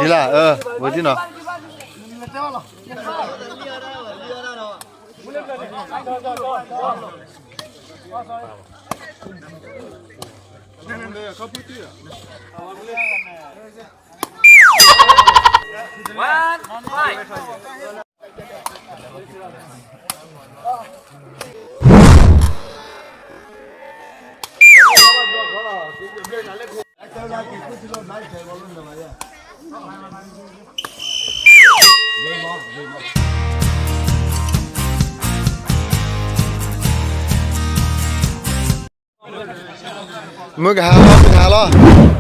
ဒ်လၢ အၢ ဝဲဒ်နီၤ. မုၢ်ကဟါလီၤ မုၢ်ကဟါလီၤ.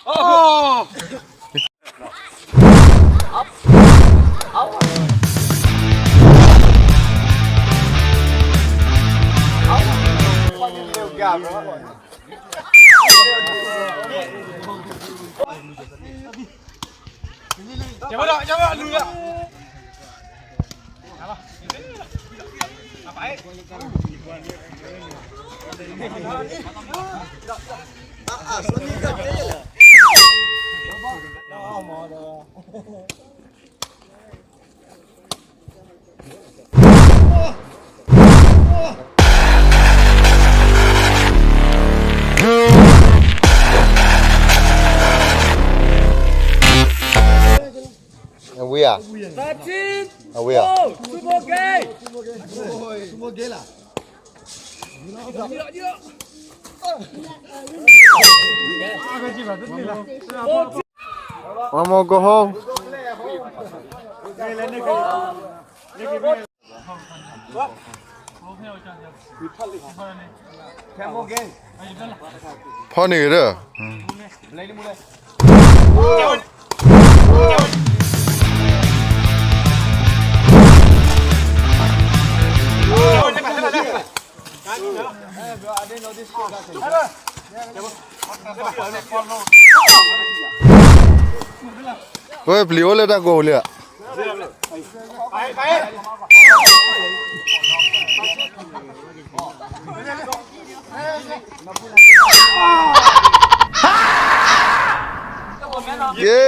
အဝံၤဧါ, အဝံၤဧါ. ဖီၣ်န့ၢ်က့ၤဒီး ဝဲပျံၤအိၣ်လၢတၢ်ကိးပူၤလံဧါ. ယ့